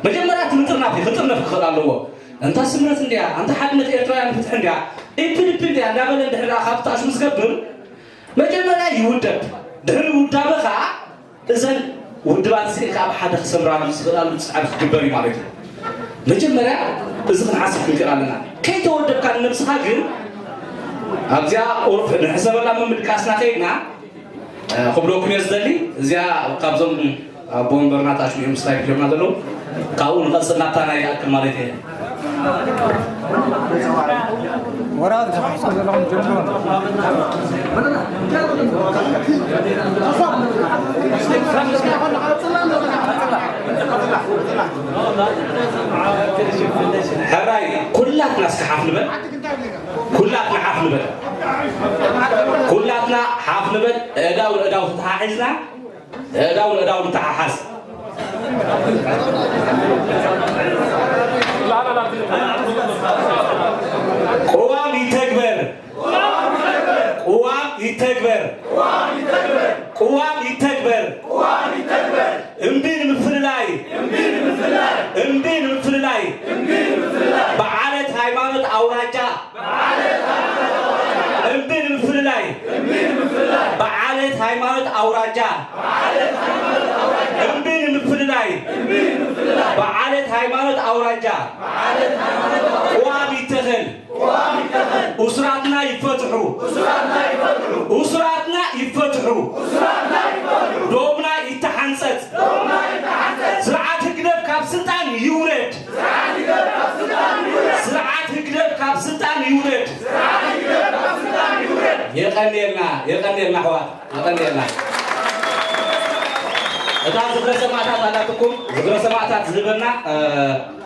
መጀመርያ እቲ ምጥርናፍ እዩ፣ ክጥርነፍ ክኽእል ኣለዎ። እንታ ስምረት እንድያ፣ እንታ ሓድነት ኤርትራውያን ፍትሒ እንድያ፣ ኢፒዲፒ እንድያ እንዳበለ እንድሕር ደኣ ካብ ታሽሙ ዝገብር፣ መጀመርያ ይውደብ። ድሕሪ ውዳበ ኸዓ እዘን ውድባት እዚኤን ከዓ ብሓደ ክሰምራሉ ዝኽእላሉ ፃዕሪ ክግበር እዩ ማለት እዩ። መጀመርያ እዚ ክንሓስብ ክንክእል ኣለና። ከይተወደብካ ንነብስኻ ግን ኣብዚኣ ቁሩብ ንሕሰበላ ምምድቃስና ከይድና፣ እ፣ ክብለኩም እየ ዝደሊ። እዚኣ ካብዞም ኣቦ ወንበርና ታሽሙ እዮም ስታይል ሒዞምና ዘለዉ። ካብኡ ንቐጽል ናብታ ናይ ይኣክል ማለት እየ። ወራት ዝሓስቡ ዘለኹም ጀምሩ። ሕራይ ኩላትና እስከ ሓፍ ንበል። ኩላትና ሓፍ ንበል። ኩላትና ሓፍ ንበል። እዳው ንእዳው ተተሓሒዝና፣ እዳው ንእዳው ንተሓሓዝ። ቅዋም ይተግበር። ቅዋም ይተግበር። ቅዋም ይተግበር። እምቢ ንምፍልላይ። እምቢ ንምፍልላይ። ብዓለት ሃይማኖት ኣውራጃ። እምቢ ንምፍልላይ። ብዓለት ሃይማኖት ኣውራጃ። እምቢ ንምፍልላይ። ብዓለት ሃይማኖት ኣውራጃ። ቅዋም ይተኸል። እሱራትና ይፈትሑ። እሱራትና ይፈትሑ። ዶብና ይተሓንጸጽ። ስርዓት ህግደፍ ካብ ስልጣን ይውረድ። ስርዓት ህግደፍ ካብ ስልጣን ይውረድ። የቐንየልና፣ የቐንየልና ኣሕዋት፣ የቐንየልና። እታ ዝኽረ ሰማእታት ኣላትኩም፣ ዝኽረ ሰማእታት ዝህበና፣ እ፣